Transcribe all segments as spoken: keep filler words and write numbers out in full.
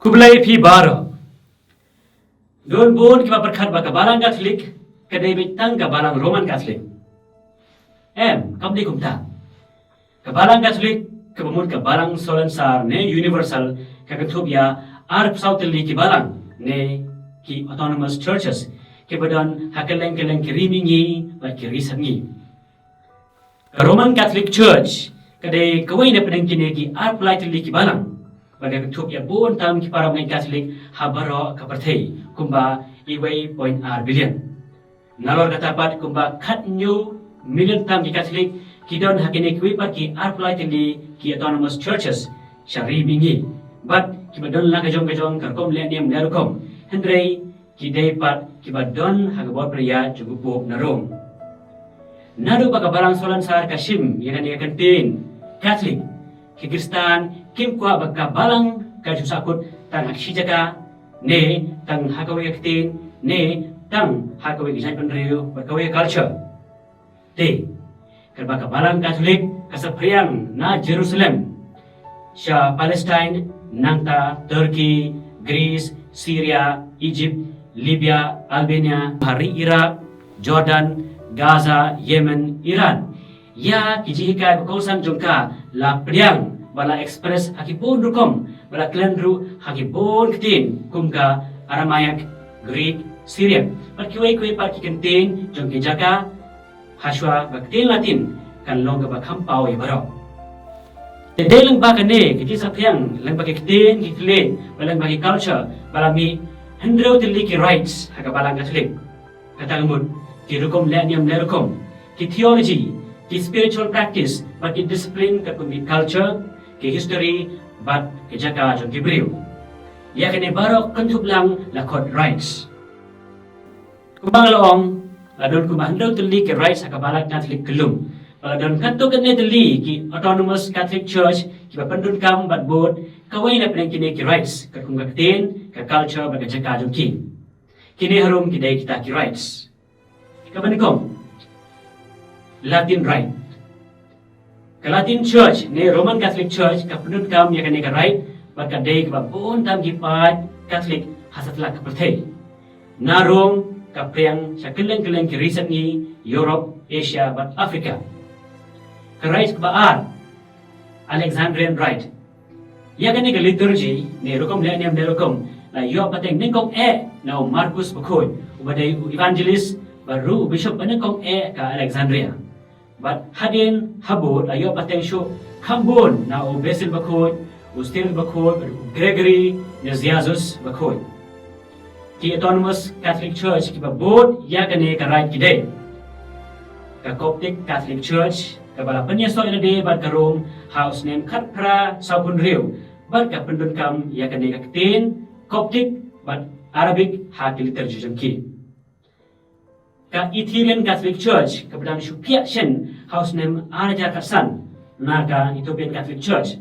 Khublei phi baroh. Don bun kiba pyrkhat ba ka Balang Katholik ka dei beit tang ka Balang Roman Katholik. Em, kam dei kumta. Ka Balang Katholik, kaba mut ka Balang Salonsar ne Universal, ka kynthup ïa arphew saw tylli ki Balang ne ki Autonomous Churches kiba don ha kylleng kylleng ki ri mihngi bad ki ri sepngi. Ka Roman Catholic Church ka dei kawei na pdeng kine ki arphew lai tylli ki Balang bad ka kynthup ïa bun tam ki para bangeit Katholik ha baroh ka pyrthei, kumba uwei point ar billion. Nalor kata pat, kumba khathynñiew million tam ki Katholik ki don ha kine kiwei pat ki arphew lai tylli ki Autonomous Churches sha ri mihngi, bad kiba don la ka jong ka jong ka rukom leh niam leh rukom, hynrei ki dei pat kiba don ha ka bor pyrshah jong u Pope na Rome. Naduh ba ka Balang Salonsar ka shim ïa kane ka kyntien Katholik, ki Khristan kim kwah ba ka Balang kan shu sahkut tang ha ka shi jaka, ne tang ha kawei ka ktien, ne tang ha kawei ka jaitbynriew bad kawei ka culture. Te katba ka Balang Katholik ka saphriang na Jerusalem sha Palestine, nangta Turkey, Greece, Syria, Egypt, Libya, Albania, ha ri Iraq, Jordan, Gaza, Yemen, Iran, ïa ki jinghikai ba kongsan jong ka la pdiang bad la express ha ki bun rukom bad la kren ruh ha ki bun ktien kum ka Aramaic, Greek, Syriac bad kiwei kiwei pat ki kyntien jong ki jaka, hashwa ba ka ktien Latin kan long kaba kham paw ïa baroh. Te dei lyngba kane ka jingsaphriang lyngba ki ktien, ki khlieh bad lyngba ki culture ba la mih hynriew tylli ki rites ha ka Balang Katholik. Kata ka mut ki rukom leh niam leh rukom, ki theology, ki spiritual practice bad ki discipline, katkum ki culture, ki history bad ki jaka jong ki briew. Ïa kane baroh kynthup lang la khot rites. Kumba nga la ong, la don kumba hynriew tylli ki rites ha ka Balang Katholik kyllum. Bad la don katto katne tylli ki Autonomous Catholic Church kiba pyndonkam bad bud kawei na pdeng kine ki rites, katkum ka ktien, ka culture bad ka jaka jong ki. Kine harum ki dei kita ki rites. Kaba nyngkong, Latin Rite. Ka Latin Church ne Roman Catholic Church ka pyndonkam ïa kane ka rite bad ka dei kaba bun tam ki paid Katholik ha satlak ka pyrthei. Na Rome ka phriang sha kylleng kylleng ki ri sepngi Europe, Asia bad Africa. Ka rite kaba ar, Alexandrian Rite. Ïa kane ka liturgy ne rukom leh niam leh rukom la ïoh pateng nyngkong eh na u Markus Bakhuid, uba dei u evangelist bad ruh u bishop ba nyngkong eh ka Alexandria. Bad hadien habud la ïoh pateng shuh kham bun na u Basil Bakhuid, u Cyril Bakhuid, u Gregory Nazianzus Bakhuid. Ki Autonomous Catholic Church kiba bud ïa kane ka rite ki dei ka Coptic Catholic Church, kaba la pynïasoh ïa lade bad ka Rome ha u snem khatphra sawphew hynriew bad ka pyndonkam ïa kane ka ktien Coptic bad Arabic ha ki liturgy jong ki. Ka Ethiopian Catholic Church, kaba dang shu phiah shen ha u snem ar hajar khatsan na ka Ethiopian Catholic Church.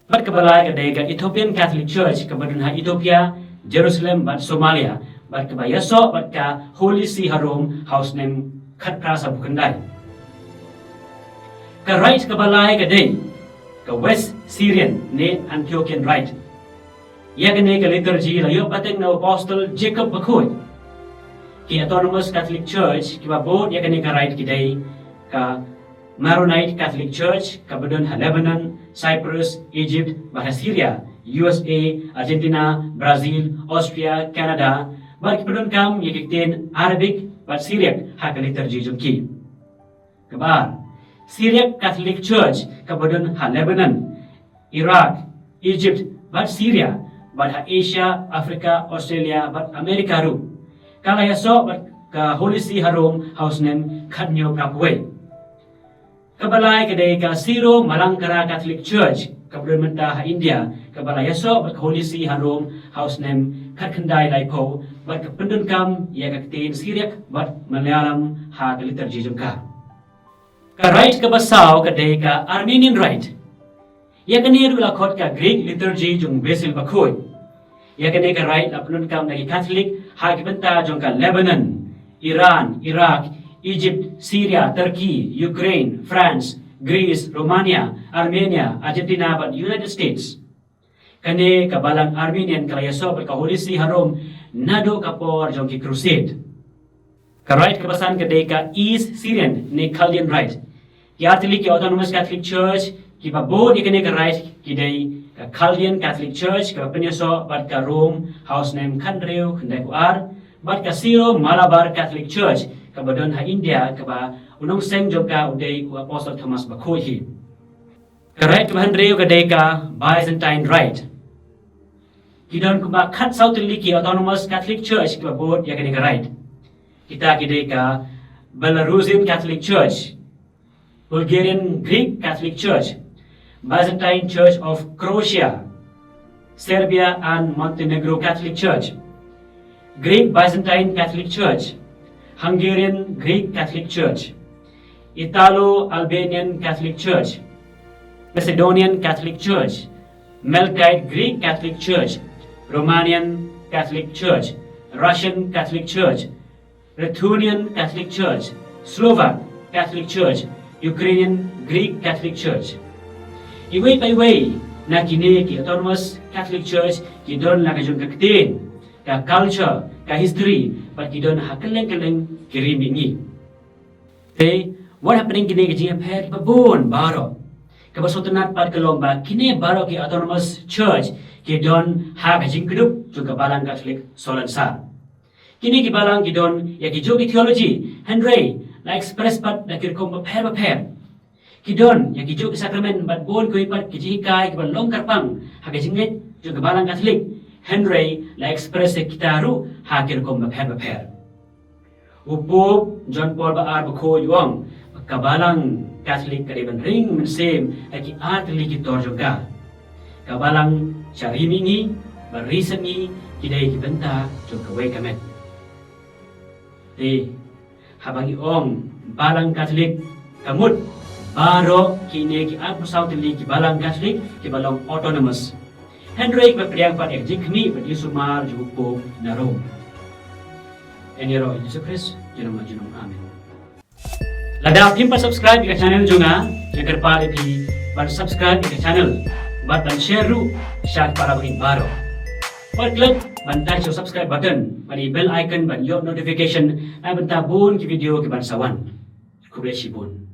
Bad kaba lai ka dei ka Ethiopian Catholic Church, kaba don ha Ethiopia, Jerusalem bad Somalia, bad kaba ïasoh bad ka Holy See ha Rome ha u snem khatphra sawphew khyndai. Ka rite kaba lai ka dei ka West Syrian ne Antiochian Rite. Ïa kane ka liturgy la ïoh pateng na u Apostle Jacob Bakhuid. Ki Autonomous Catholic Church kiba bud ïa kane ka rite ki dei ka Maronite Catholic Church, kaba don ha Lebanon, Cyprus, Egypt bad ha Syria, U S A, Argentina, Brazil, Austria, Canada, bad ki pyndonkam ïa ki ktien Arabic bad Syriac ha ka liturgy jong ki. Kaba ar, Syriac Catholic Church, kaba don ha Lebanon, Iraq, Egypt bad Syria, bad ha Asia, Africa, Australia bad America ruh. Ka la ïasoh bad ka Holy See ha Rome ha u snem khathynñiew phra phew wei. Kaba lai ka dei ka Syro Malankara Catholic Church, kaba don mynta ha India, kaba la ïasoh bad ka Holy See ha Rome ha u snem khatkhyndai laiphew, bad ka pyndonkam ïa ka ktien Syriac bad Malayalam ha ka liturgy jong ka. Ka rite kaba saw ka dei ka Armenian Rite. Ïa kane ruh la khot ka Greek Liturgy jong Basil Bakhuid. Ïa kane ka rite la pyndonkam da ki Catholic ha ki bynta jong ka Lebanon, Iran, Iraq, Egypt, Syria, Turkey, Ukraine, France, Greece, Romania, Armenia, Argentina bad United States. Kane ka balang Arminian ka la ïasoh bad ka Holy See ha Rome naduh ka por jong ki Crusade. Ka Rite kaba san ka dei ka East Syrian ne Chaldean Rite. Ki artylli ki Autonomous Catholic Church kiba bud ïa kane ka Rite ki dei ka Chaldean Catholic Church kaba pynïasoh bad ka Rome ha u snem khathynriew khyndai phew ar, bad ka Syro-Malabar Catholic Church kaba don ha India, kaba u nongseng jong ka u dei u Apostol Thomas bakhuid hi. Ka Rite kaba hynriew ka dei ka Byzantine Rite. Ki don kumba khatsaw tylli ki Autonomous Catholic Church kiba bud ïa kane ka Rite. Kita ki dei ka Belarusian Catholic Church, Bulgarian Greek Catholic Church, Byzantine Church of Croatia, Serbia and Montenegro Catholic Church, Greek Byzantine Catholic Church, Hungarian Greek Catholic Church, Italo-Albanian Catholic Church, Macedonian Catholic Church, Melkite Greek Catholic Church, Romanian Catholic Church, Russian Catholic Church, Ruthenian Catholic Church, Slovak Catholic Church, Ukrainian Greek Catholic Church. Iwei pa iwei na kine ki Autonomous Catholic Church ki don la ka jong ka ktien, ka culture, ka history, bad ki don ha kylleng kylleng ki ri mihngi. Te wat hapdeng kine ki jingïapher kiba bun baroh, kaba sngewtynnat pat ka long ba kine baroh ki Autonomous Church ki don ha ka jingkdup jong ka Balang Catholic Solansar. Kine ki balang ki don ïa ki juh ki theology, hynrei la express pat da ki rukom bapher bapher. Ki don ïa ki juh ki sakramen bad bun kiwei pat ki jinghikai kiba long kyrpang ha ka jingngeit jong ka Balang Catholic, hynrei la express ïa kita ruh ha ki rukom bapher bapher. U Pope John Paul ba ar bakhuid u ong, ka Balang Catholic ka dei ban ring mynsiem ha ki artylli ki tor jong ka. Ka Balang sha ri mihngi bad ri sepngi ki dei ki bynta jong kawei ka met. Te haba ngi ong Balang Catholic, ka mut baroh kine ki arphew saw tylli ki Balang Catholic kiba long autonomous. Hynrei kiba pdiang pat ïa ka jingkhmih bad jingsumar jong u Pope na Rome. Ïa ngi ïaroh ïa u Jisu Khrist junom la junom. Amen. Lada phim pat subscribe ïa ka channel jong nga, nga kyrpad ïa phi ban subscribe ïa ka channel bad ban share ruh sha ki para bangeit baroh. Bad klik ban touch ïa u subscribe button bad ïa u bell icon ban ïoh notification na ka bynta bun ki video kiban sa wan. Khublei shibun.